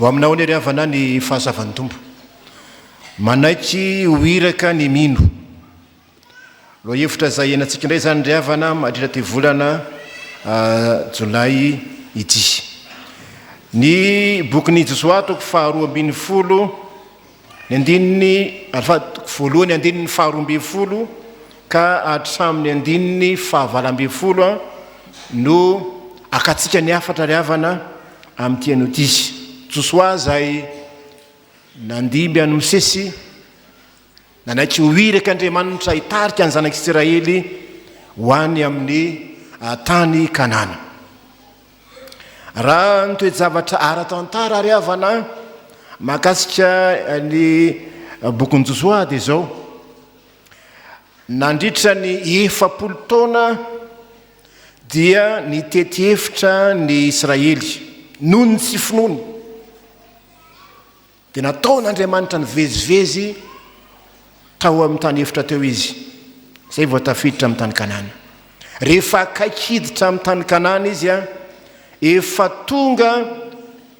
Ho aminao anie ry havana ny fahasavan'ny Tompo. Manaiky ho iraka ny mino. Lohahevitra izay iainantsika indray izany ry havana mandritra ity volana jolay ity. Ny bokin'i Josoa toko faharoa ambin'ny folo ny andininy azafady toko voalohany andininy faharoa ambin'ny folo ka hatramin'ny andininy fahavalo ambin'ny folo no akantsika ny hafatra ry havana amin'ity anio ity. Josoa izay nandimby an'i Mosesy, nanaiky ho irak' Andriamanitra hitarika ny zanak'Isiraely ho any amin'ny tany Kanana. Raha ny toe-javatra ara-tantara ary havana mahakasika ny bokin'i Josoa dia izao, nandritra ny 40 taona dia nitety efitra ny Israely noho ny tsy finoany. Dia nataon'Andriamanitra nivezivezy tao amin'ny tany efitra teo izy, izay vao tafiditra amin'ny tany Kanana. Rehefa akaiky hiditra amin'ny tany Kanana izy, efa tonga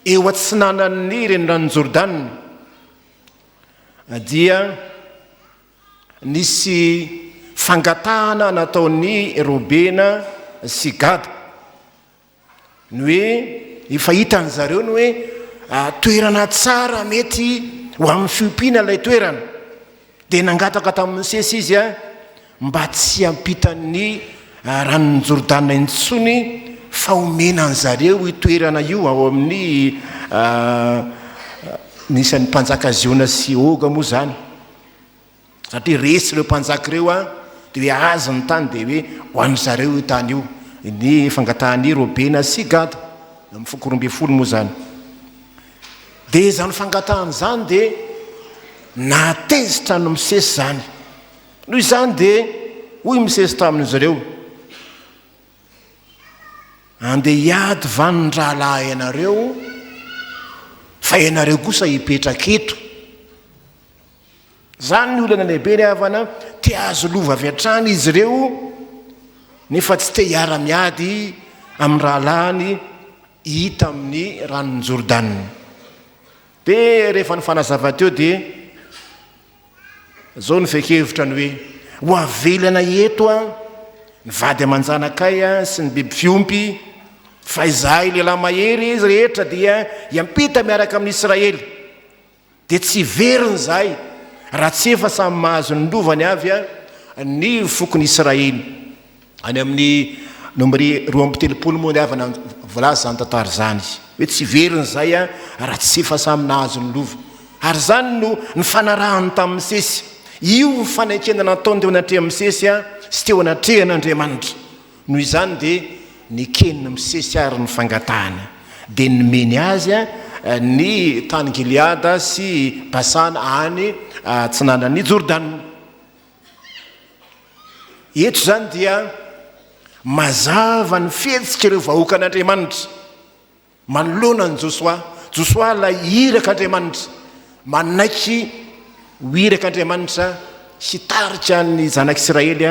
eo atsinanan'ny reniranon'i Jordana, dia nisy fangatahana nataon'i Robena sy Gada. Ny hoe efa hitan zareo ny hoe toerana tsara mety ho amin'ny fiompiana ilay toerana. Dia nangataka tamin'i Mosesy izy mba tsy hampitan'ny ranon'i Jordana intsony fa homena an'zareo io toerana io ao amin'ny nisy an'ny mpanjaka Ziona sy Oga moa izany. Satria resy ireo mpanjaka ireo an, dia hoe azy ny tany, dia hoe ho an-dry zareo io tany io. Ny fangatahan'i Robena sy Gada, amin'ny foko 12 moa izany. Dia izany fangatahana izany dia nahatezitra an'i Mosesy izany. Noho izany dia hoy Mosesy tamin'izy ireo, Andeha hiady va ny rahalahy anareo, fa ianareo kosa hipetraka eto? Izany ny olana lehibe ry havana, te hahazo lova avy hatrany izy ireo nefa tsy te hiara-miady amin'ny rahalahiny hita amin'ny ranon'i Jordana. Dia rehefa nifanazava teo dia izao ny fehin-kevitra ny hoe ho avelana eto an ny vady aman-janakay sy ny biby fiompy fa izahay lehilahy mahery izy rehetra dia hiampita miaraka amin'ny Israely. Dia tsy hiverina izahay raha tsy efa samy mahazo ny lovany avy ny fokon'i Israely. Any amin'ny Nomery 32 moa ny havana voalaza izany tantara izany, hoe tsy hiverina izahay raha tsy efa samy nahazo ny lova. Ary izany no nifanarahany tamin'i Mosesy. Io ny fanekena nataony teo anatrehan'i Mosesy sy teo anatrehan'Andriamanitra. Noho izany dia neken'i Mosesy àry ny fangatahany, dia nomeny azy ny tany Gileada sy Basana any atsinanan'i Jordana. Eto izany dia mazava ny fihetsik'ireo vahoakan'Andriamanitra. Manoloana an'i Josoa, Josoa ilay irak'Andriamanitra, manaiky ho irak'Andriamanitra hitarika ny zanak'Israely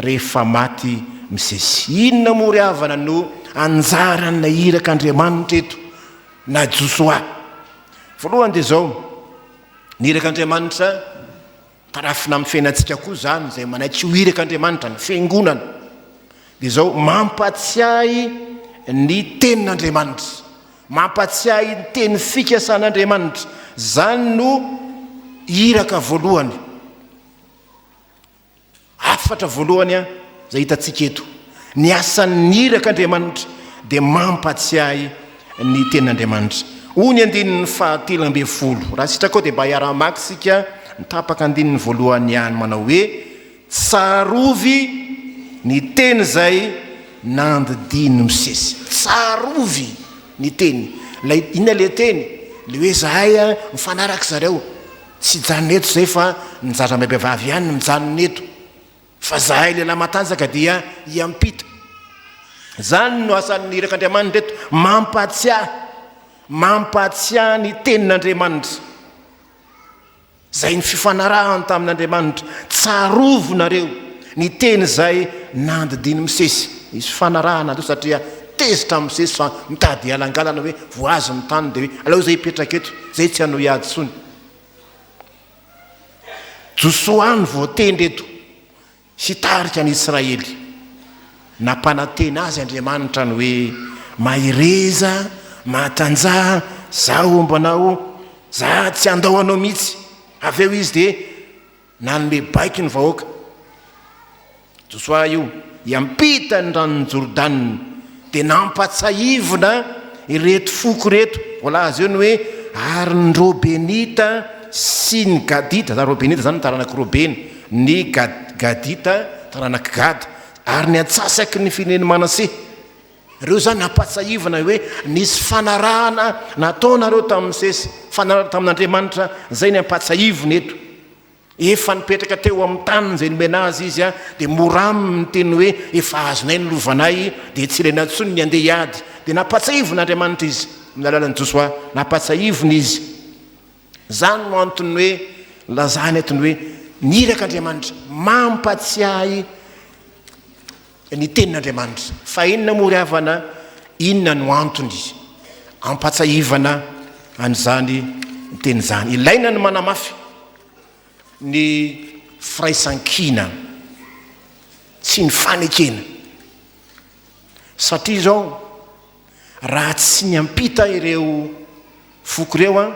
rehefa maty Mosesy. Inona moa ry havana no anjaran'ilay irak'Andriamanitra eto na Josoa? Voalohany dia izao, ny irak'Andriamanitra Tarafina amin'ny fiainantsika koa izany, izay manaiky ho irak'Andriamanitra, ny fiangonana, dia izao, mampatsiahy ny tenin'Andriamanitra, mampatsiahy ny teny fikasan'Andriamanitra, izany no iraka voalohany. Hafatra voalohany izay hitantsika eto, ny asan'ny irak'Andriamanitra dia mampatsiahy ny tenin'Andriamanitra. Hoy ny andininy faha-13, raha sitrakao dia mba hiara-hamaky isika ny tapaka andininy voalohany ihany manao hoe, Tsarovy ny teny izay nandidian'i Mosesy. Tsarovy ny teny. Ilay, inona ilay teny? Ilay hoe izahay mifanaraka zareo. Tsy hijanona eto izay fa ny zaza amam-behivavy ihany no mijanona eto. Fa zahay lehilahy matanjaka dia hiampita. Izany no asan'ny irak'Andriamanitra eto, mampahatsiahy, mampahatsiahy ny tenin'Andriamanitra. Izay ny fifanarahany tamin'Andriamanitra. Tsarovinareo ny teny izay nandidian'i Mosesy. Nisy fifanarahana teo satria. tezitra amin'i Mosesy fa mitady hialangalana hoe voahazo ny tany dia hoe aleo izay hipetraka eto, izay tsy hanohy ady intsony. Josoa no voatendry eto hitarika ny Israely. Nampanantena azy Andriamanitra ny hoe, Mahereza, mahatanjaha, Zaho homba anao, Za tsy handao anao mihitsy. Avy eo izy dia nanome baiko ny vahoaka. Josoa io, hiampita ny ranon'i Jordana, dia nampatsahivina ireto foko ireto, voalaza eo ny hoe, ary ny Robenita sy ny Gadita, zany Robenita zany taranak'i Robena, ny Gadita taranak'i Gada, ary ny antsasaky ny firenen'i Manase. Ireo izany nampatsahivina hoe nisy fanarahana nataonareo tamin'i Mosesy, fanarahana tamin'Andriamanitra, izay ny ampatsahivina eto. Efa nipetraka teo amin'ny taniny izay nomena azy izy, dia mora aminy ny teny hoe, Efa azonay ny lovanay, dia tsy ilaina intsony ny handeha hiady. Dia nampatsiahivin'Andriamanitra izy, amin'ny alalan'i Josoa. Nampatsiahivina izy. Izany no anton'ny hoe nilazana eto ny hoe, ny irak'Andriamanitra mampatsiahy ny tenin'Andriamanitra. Fa inona moa ry havana, inona no antony ampatsahivana an'izany teny izany? Ilaina ny manamafy ny firaisankina sy ny fanekena. Satria izao, raha tsy niampita ireo foko ireo an,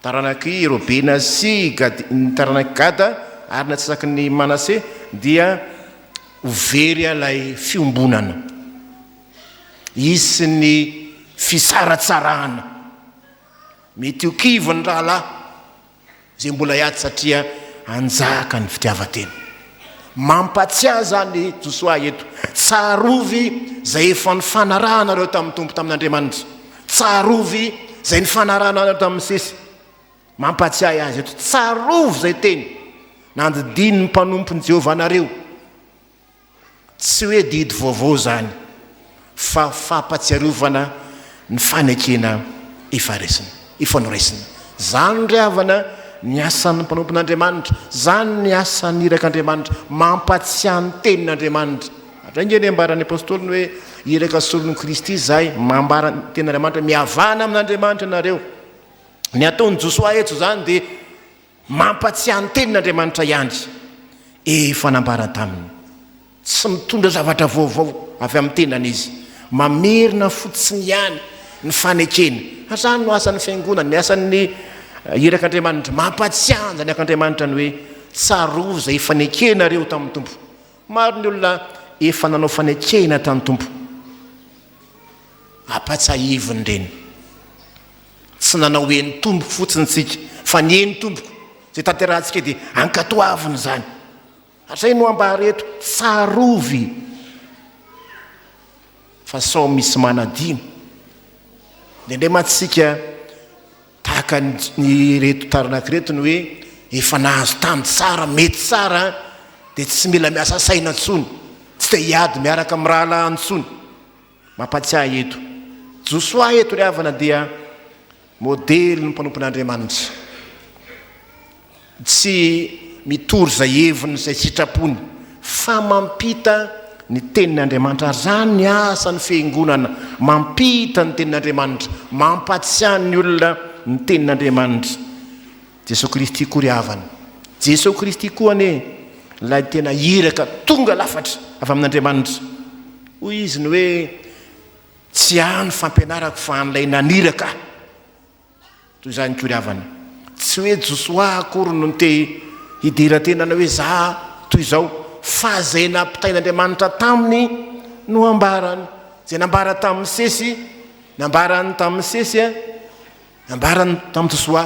Taranak'i Robena sy i ny taranak'i Gada ary ny antsasaky ny Manase dia ho very ilay fiombonana. Hisy ny fisaratsarahana. Mety ho kivy ny rahalahy izay mbola hiady satria hanjaka ny fitiavan-tena. Mampatsiahy izany Josoa eto. Tsarovy izay efa nifanarahanareo tamin'ny Tompo, tamin'Andriamanitra. Tsarovy izay nifanarahanareo tamin'i Mosesy. Mampatsiahy azy eto. Tsarovy izay teny nandidian'ny mpanompon'i Jehovah anareo. Tsy hoe didy vaovao izany, fa fampatsiarovana ny fanekena efa resina, efa noraisina. Izany ry havana ny asan'ny mpanompon'Andriamanitra, izany ny asan'ny irak'Andriamanitra, mampatsiahy ny tenin'Andriamanitra. Hatrainga ange ny ambaran'ny Apostoly ny hoe iraka solon'i Kristy izahay, mambara ny tenin'Andriamanitra, mihavana amin'Andriamanitra ianareo. Ny ataon'i Josoa eto izany dia Mampatsiahy ny tenin'Andriamanitra ihany efa nambara taminy. Tsy mitondra zavatra vaovao avy amin'ny tenany izy. Mamerina fotsiny ihany ny fanekena. Ary izany no asan'ny fiangonana, ny asan'ny irak'Andriamanitra. Mampatsiahy ny zanak'Andriamanitra ny hoe tsarovy izay efa nekenareo tamin'ny Tompo. Maro ny olona efa nanao fanekena tamin'ny Tompo. Ampatsiahiviny ireny. Tsy nanao eny tompoko fotsiny isika, fa ny eny tompoko izay tanterahantsika dia ankatoavina izany. Hatrizay no ambara eto, tsarovy fa sao misy manadino. Indraindray mantsy isika tahaka ny ireto taranaka ireto ny hoe efa nahazo tany tsara, mety tsara, dia tsy mila miasa saina intsony, tsy te hiady miaraka amin'ny rahalahiny intsony. Mampatsiahy eto. Josoa eto ry havana dia modelin'ny mpanompon'Andriamanitra. Tsy mitory izay heviny izay sitrapony fa mampita ny tenin'Andriamanitra. Ary izany ny asan'ny fiangonana, mampita ny tenin'Andriamanitra, mampatsiahy ny olona ny tenin'Andriamanitra. Jesoa Kristy koa ry havana. Jesoa Kristy koa anie ilay tena iraka tonga lafatra avy amin'Andriamanitra. Hoy izy ny hoe tsy ahy ny fampianarako fa an'ilay naniraka ahy. Toy izany koa ry havana. Tsy hoe Josoa akory no te hidera tena na hoe za toy izao fa izay nampitain'Andriamanitra taminy no ambarany. Izay nambara tamin'i Mosesy, nambarany tamin'i Mosesy Nambarany tamin'i Josoa,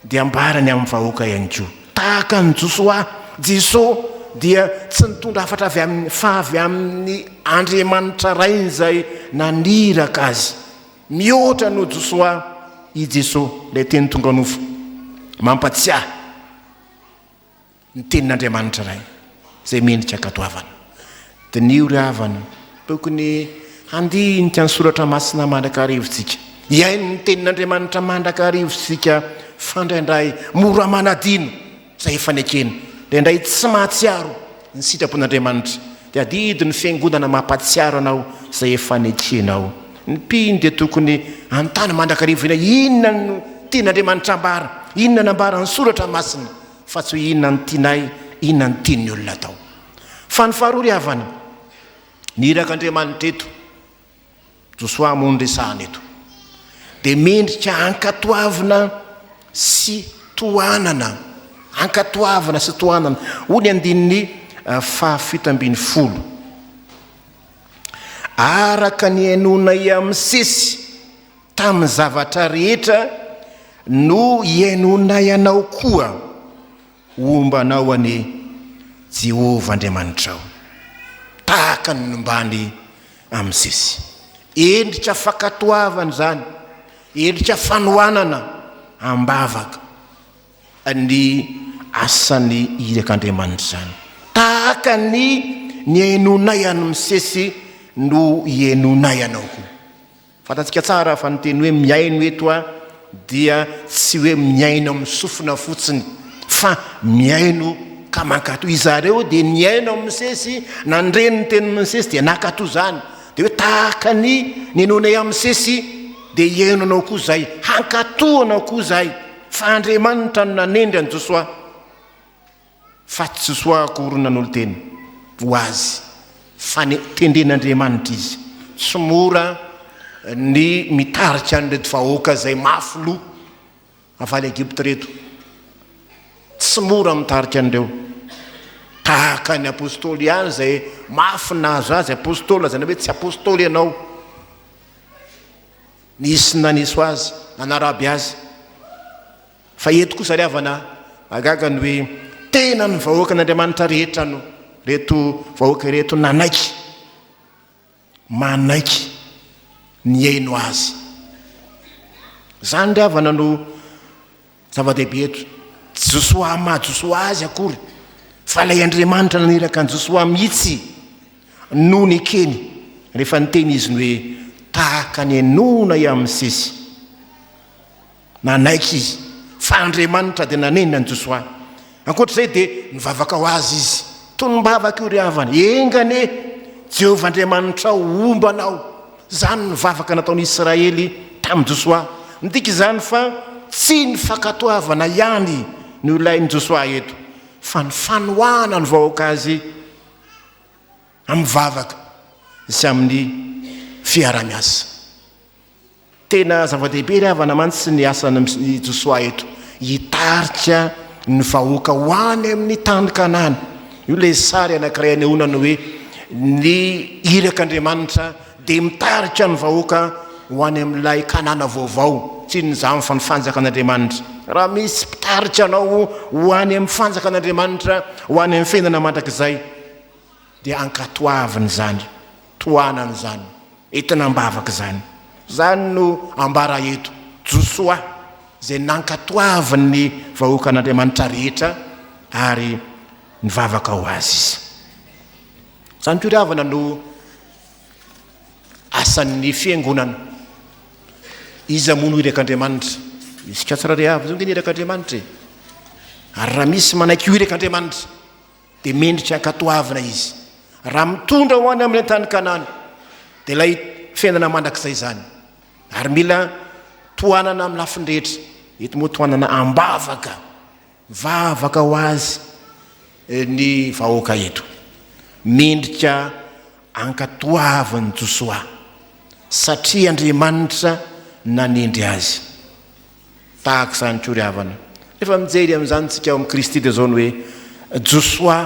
dia ambarany amin'ny vahoaka ihany koa. Tahaka an'i Josoa, Jesoa dia tsy nitondra hafatra avy amin'ny fa avy amin'ny Andriamanitra Rainy izay naniraka azy. Mihoatra noho Josoa i Jesoa, ilay Teny tonga nofo. Mampatsiahy. Ny tenin'Andriamanitra Ray izay mendrika ankatoavana. Diniho ry havana, tokony handinika ny soratra masina mandrakariva isika. Hihaino ny tenin'Andriamanitra mandrakariva isika fa indraindray mora manadino izay efa nekena. Indraindray tsy mahatsiaro ny sitrapon'Andriamanitra. Dia adidy ny fiangonana mampahatsiaro anao izay efa nekenao. Ny mpino dia tokony hanontany mandrakariva hoe inona no tian'Andriamanitra ambara, inona no ambaran'ny Soratra Masina, fa tsy hoe inona no tianay, inona no tian'ny olona atao. Fa ny faharoa ry havana, ny irak'Andriamanitra eto, Josoa moa no resahana eto, dia mendrika ankatoavina sy tohanana, ankatoavina sy tohanana. Hoy ny andininy fahafito ambin'ny folo. Araka ny henoinay amin'i Mosesy tamin'ny zavatra rehetra no hihainoanay anao koa. Homba anao anie Jehovah Andriamanitrao, tahaka ny nombany an'i Mosesy. Endrika fankatoavana izany, endrika fanohanana am-bavaka ny asan'ny irak'Andriamanitra izany. Tahaka ny nihainoanay an'i Mosesy no hihainoanay anao koa. Fantatsika tsara fa ny teny hoe mihaino eto dia tsy hoe mihaino amin'ny sofina fotsiny fa mihaino ka mankatò. Izareo dia nihaino amin'i Mosesy, nandre ny tenin'i Mosesy dia nankatò izany. Dia hoe tahaka ny ninoanay amin'i Mosesy dia hihaino anao koa izahay, hankatò anao koa izahay. Fa Andriamanitra no nanendry an'i Josoa. Fa tsy Josoa akory no nanolo-tena ho azy, fa notendren'Andriamanitra izy. Tsy mora ny mitarika an'ireto vahoaka izay mafy loha avy any Egypta ireto. Tsy mora mitarika an'ireo. Tahaka ny apostoly ihany izay mafy nahazo azy, apostoly lazaina hoe tsy apostoly ianao. Nisy naneso azy, nanaraby azy. Fa eto kosa ry havana, mahagaga ny hoe tena ny vahoakan'Andriamanitra rehetra no reto vahoaka ireto nanaiky, manaiky nihaino azy. Izany ry havana no zava-dehibe eto. Tsy Josoa maha Josoa azy akory, fa ilay Andriamanitra naniraka an'i Josoa mihitsy no nekeny rehefa niteny izy ny hoe tahaka ny henoina i Ramsesy. Nanaiky izy fa Andriamanitra dia nanenina an'i Josoa. Ankoatra izay dia nivavaka ho azy izy. Tonom-bavaka io ry havana. Enga anie Jehovah Andriamanitrao homba anao. Izany ny vavaka nataon'i Israely tamin'i Josoa. Midika izany fa tsy ny fankatoavana ihany no ilain'i Josoa eto, fa ny fanohanany vahoaka azy amin'ny vavaka sy amin'ny fiaraha-miasa. Tena zava-dehibe ry havana mantsy ny asan'i Josoa eto, hitarika ny vahoaka ho any amin'ny tany Kanana. Io ilay sary anankiray anehoana ny hoe ny irak'Andriamanitra dia mitarika ny vahoaka ho any amin'ilay Kanana vaovao, tsy inona izany fa ny fanjakan'Andriamanitra. Raha misy mpitarika anao ho any amin'ny fanjakan'Andriamanitra, ho any amin'ny fiainana mandrakizay, dia ankatoavina izany, tohanana izany. Entina am-bavaka izany. Izany no ambara eto. Josoa, izay nankatoavin'ny vahoakan'Andriamanitra rehetra ary nivavaka ho azy izy. Izany koa ry havana no asan'ny fiangonana. Iza moa no irak'Andriamanitra? Isika tsirairay avy izao ange ny irak'Andriamanitra e. Ary raha misy manaiky ho irak'Andriamanitra, dia mendrika ankatoavina izy. Raha mitondra ho any amin'ny tany Kanana, dia ilay fiainana mandrakizay izany. Ary mila tohanana amin'ny lafiny rehetra. Eto moa tohanana am-bavaka. Vavaka ho azy ny vahoaka eto. Mendrika ankatoavin'i Josoa, satria Andriamanitra nanendry azy. Tahaka izany koa ry havana, rehefa mijery amin'izany isika ao amin'i Kristy dia izao ny hoe, Josoa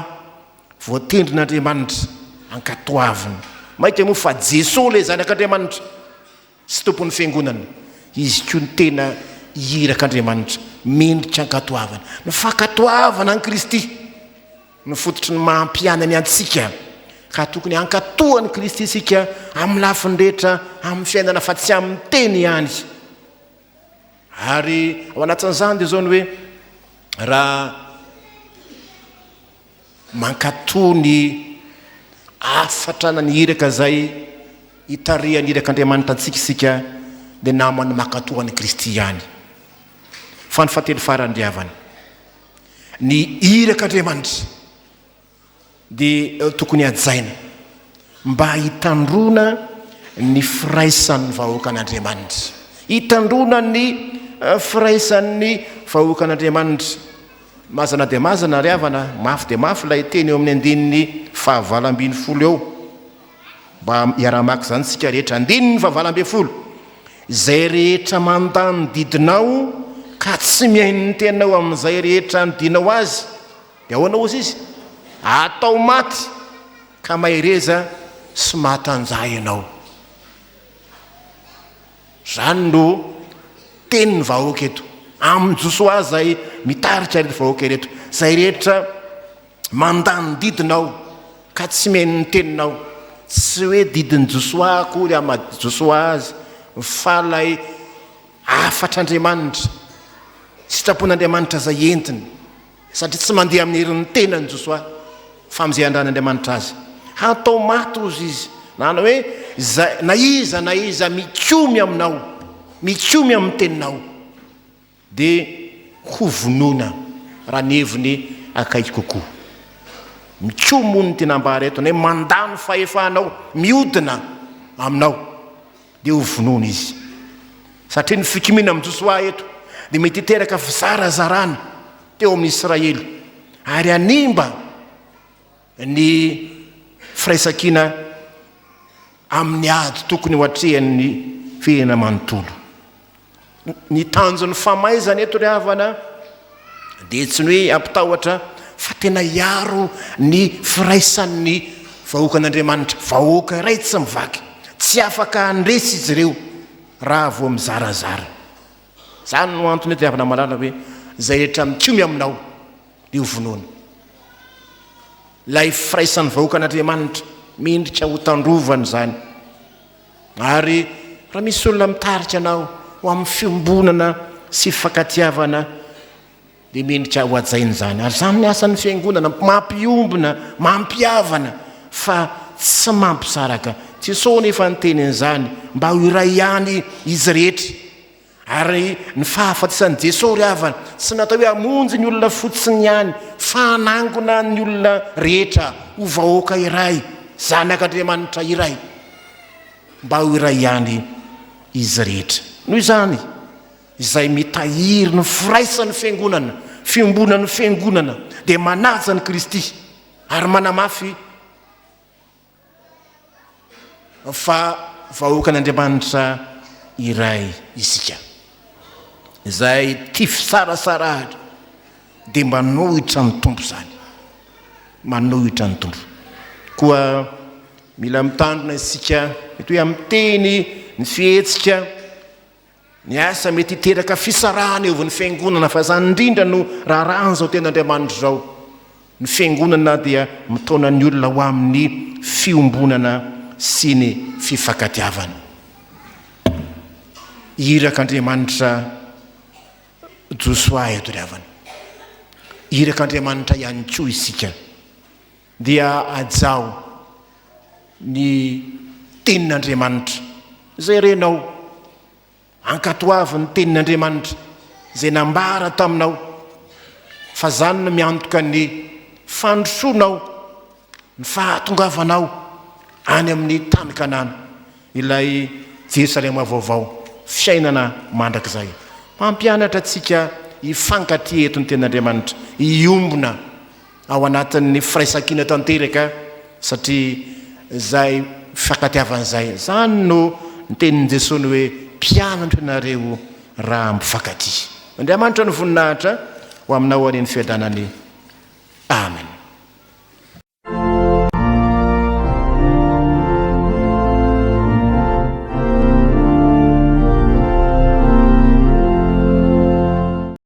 voatendrin'Andriamanitra, ankatoavina. Mainka moa fa Jesoa ilay Zanak'Andriamanitra sy Tompon'ny Fiangonana, Izy koa no tena irak'Andriamanitra, mendrika ankatoavana. Ny fankatoavana an'i Kristy no fototry ny maha mpianany antsika, ka tokony hankatoa an'i Kristy isika amin'ny lafiny rehetra amin'ny fiainana fa tsy amin'ny teny ihany. Ary ao anatin'izany dia izao ny hoe raha mankatò ny hafatra na ny iraka izay itarihan'ny irak'Andriamanitra antsika isika dia naman'ny mankatò an'i Kristy ihany. Fa ny fahatelo farany ry havana, ny irak'Andriamanitra. dia tokony hajaina mba hitandroana ny firaisan'ny vahoakan'Andriamanitra. Hitandroana ny firaisan'ny vahoakan'Andriamanitra. Mazana dia mazana ry havana, mafy dia mafy ilay teny eo amin'ny andininy fahavalo ambinifolo eo. Mba hiara-maka izany isika rehetra. Andininy fahavalo ambinifolo. Izay rehetra mandà ny didinao ka tsy mihaino ny teninao amin'izay rehetra andidianao azy, dia ahoana hozy izy? Atao maty ka mahereza sy mahatanjaha ianao. Izany no tenin'ny vahoaka eto. Amin'i Josoa izay mitarika ireto vahoaka ireto. Izay rehetra mandà ny didinao ka tsy mihaino ny teninao. Tsy hoe didin'i Josoa akory ama Josoa azy fa ilay hafatr'Andriamanitra, sitrapon'Andriamanitra izay entiny. Satria tsy mandeha amin'ny herin'ny tenany Josoa, fa amin'izay andran'Andriamanitra azy. Hatao maty hozy izy. Na ny hoe, izay, na iza na iza mikomy aminao, mikomy amin'ny teninao, dia hovonoina, raha ny heviny akaiky kokoa. Mikomy moa no tiana ambara eto, ny hoe mandà ny fahefanao, miodina aminao, dia hovonoina izy. Satria ny fikomiana amin'i Josoa eto dia mety hiteraka fizarazarana teo amin'ny Israely ary hanimba ny firaisankina amin'ny ady tokony ho atrehan'ny firenena manontolo. Ny tanjon'ny famaizana eto ry havana dia tsy ny hoe hampitahotra fa tena hiaro ny firaisan'ny vahoakan'Andriamanitra, vahoaka iray tsy mivaky. Tsy afaka handresy izy ireo raha vao mizarazara. Izany no antony eto ry havana malala hoe izay rehetra mikomy aminao dia ho vonoina. Ilay firaisan'ny vahoakan'Andriamanitra mendrika ho tandrovana izany. Ary raha misy olona mitarika anao ho amin'ny fiombonana sy fifankatiavana dia mendrika ho hajaina izany. Ary izany ny asan'ny fiangonana, mampiombona, mampihavana fa tsy mampisaraka. Jesosy nefa niteny an'izany mba ho iray ihany izy rehetra. Ary ny fahafatesan'i Jesosy ry havana tsy natao hoe hamonjy ny olona fotsiny ihany fa hanangona ny olona rehetra ho vahoaka iray, zanak'Andriamanitra iray, mba ho iray ihany izy rehetra. Noho izany, izay mitahiry ny firaisan'ny fiangonana, fiombonan'ny fiangonana, dia manaja an'i Kristy ary manamafy fa vahoakan'Andriamanitra iray isika. Izay tia fisarasarahana dia manohitra ny Tompo izany. Manohitra ny Tompo. Koa mila mitandrina isika, mety hoe amin'ny teny, ny fihetsika, Ny asa mety hiteraka fisarahana eo amin'ny fiangonana, fa izany indrindra no raharahan'izao tenin'Andriamanitra izao. Ny fiangonana dia mitaona ny olona ho amin'ny fiombonana sy ny fifankatiavana. Irak'Andriamanitra Josoa eto ry havana. Irak'Andriamanitra ihany koa isika. Dia hajao ny tenin'Andriamanitra izay renao, ankatoavy ny tenin'Andriamanitra izay nambara taminao, fa izany no miantoka ny fandrosoanao, ny fahatongavanao any amin'ny tany Kanana, ilay Jerosalema vaovao, fiainana mandrakizay. Mampianatra antsika hifankatia eto ny tenin'Andriamanitra, hiombona. ao anatin'ny firaisankina tanteraka satria izay fifankatiavana izay, izany no nitenin'i Jesoa ny hoe mpianatro ianareo raha mifankatia. Andriamanitra no voninahitra ho aminao anie ny fiadanany. Amen.